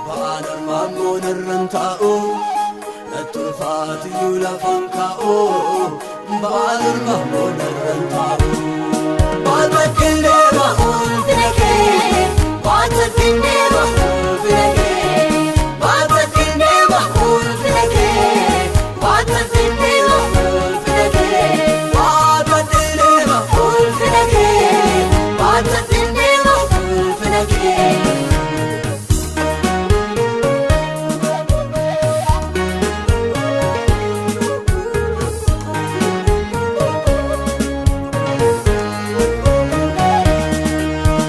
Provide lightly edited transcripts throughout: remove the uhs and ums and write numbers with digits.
Ba'aan ormaa immoo narra hin taa'u. Natti ulfaatiyyuu lafan kaa'u. Ba'aan ormaa immoo narra hin taa'u. Baatadheen deema ulfina kee. Baatadheen deema ulfina kee. Baatadheen deema ulfina kee. Baatadheen deema ulfina kee. Baatadheen deema ulfina kee. Baatadheen deema ulfina kee.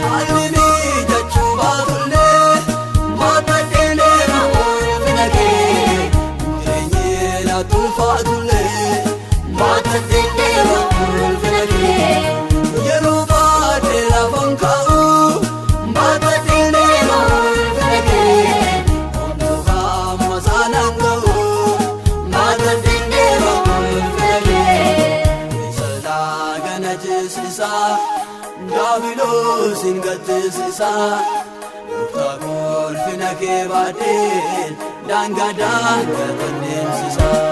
Haalli mijachuu baatullee baatadheen deema ulfina kee. Jireenyi natti ulfaatullee baatadheen deema ulfina kee. Yeroo baadhee lafan kaa'u baatadheen deema ulfina kee. Homtuu hamma saanaan ga'u baatadheen deema ulfina kee. Isa gana ceesisaa daabiloos hin gattisiisaa. Gooftaa koo ulfina kee baadheen daangaa daangaa deemsisaa.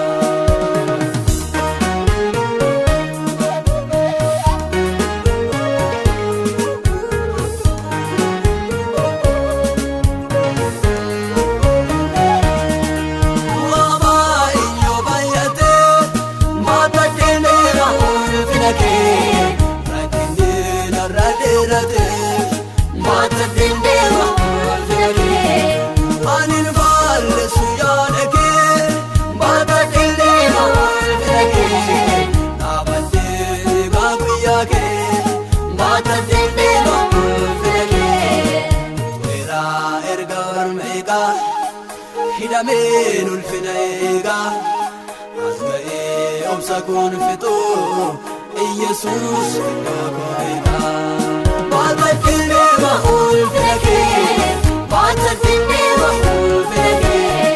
Waamaa iyyoo baay'atee baatadheen deema ulfina kee. Rakkinni narra dheeratee baatadheen deema ulfina kee. Ani hin faalleessu yaada kee baatadheen deema ulfina kee. Dhaabbattee eegaa guyyaa kee baatadheen deema ulfina kee. Toleeraa erga barmeeqaa hidhameen ulfina eegaa as ga'ee obsa koon fixuu Iyesuus iddoo koo beekaa. Baatadheen deema ulfina kee. Baatadheen deema ulfina kee.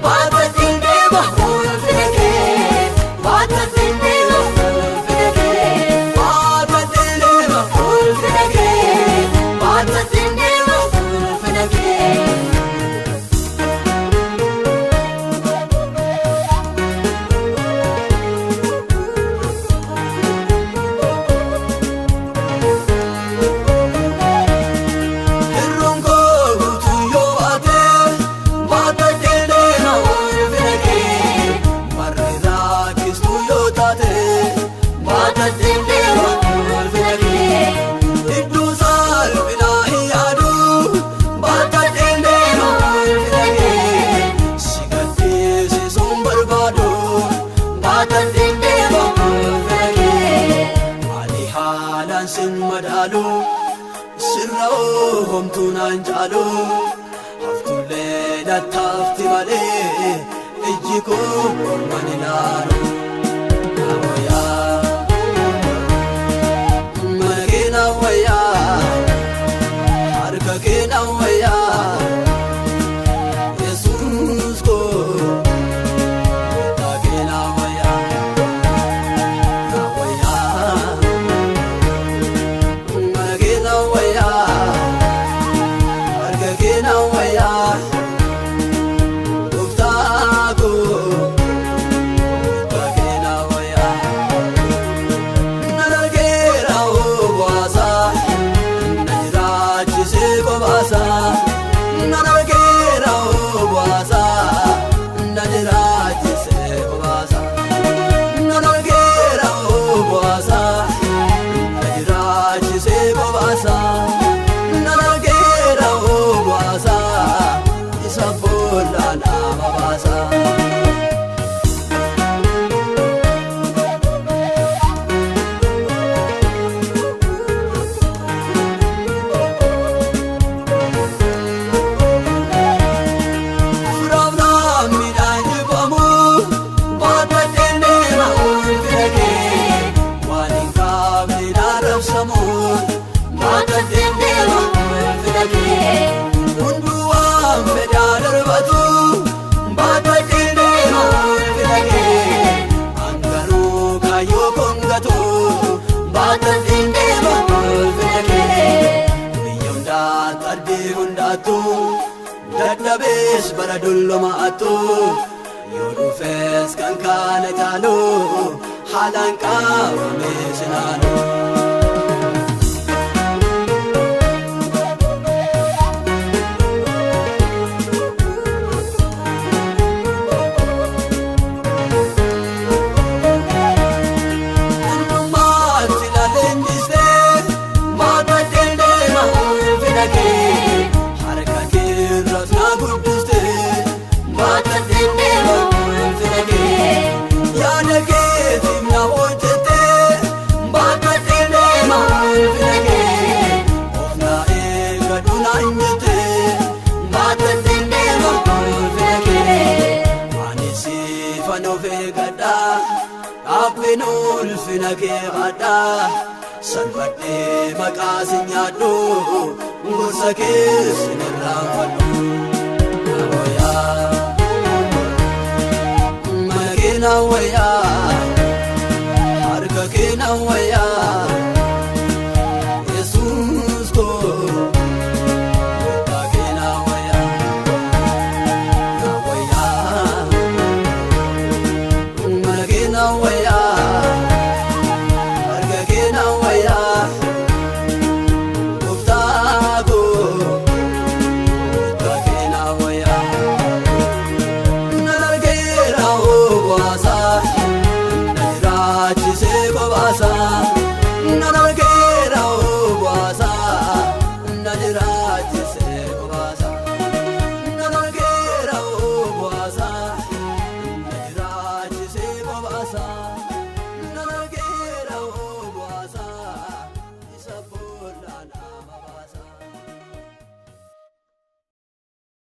Baatadheen deema ulfina kee. Baatadheen deema ulfina kee. Baatadheen deema ulfina kee. Baatadheen deema ulfina kee. Irroon koo guutuu yoo baate baatadheen deema ulfina kee. Barri rakkistuu yoo taate baatadheen deema ulfina kee. Iddoo salphinaa hin yaadu baatadheen deema ulfina kee. Si gaddisiisuun barbaadu baatadheen deema ulfina kee. Ani haalaan sin madaalu sirra homtuu naan caalu haftullee nattaafti malee ijji koo orman ilaalu. Nawayyaa mana kee nawayyaa harka kee nawayyaa Yesuus koo gooftaa kee nawayyaa nawayyaa. Mana kee nawayyaa harka kee nawayyaa gooftaa koo gooftaa. Dadhabees bara dullumaattu yoo dhufees kan kaane caalu haalaan qabamee sinaalu. Hundummaatti laaleenjistee maata deema ulfina kee harka keerras na guddistee maata deema ulfina kee yaada keetiif na hojjettee maata deema ulfina kee of na eeggadhu naan jettee maata deema ulfina kee ani siifan of eeggadha. Dhaabbin ulfina kee hadha salphadhee maqaa si nyaadhu gorsa kee sin irraanfadhu. Mana kee na wayyaa.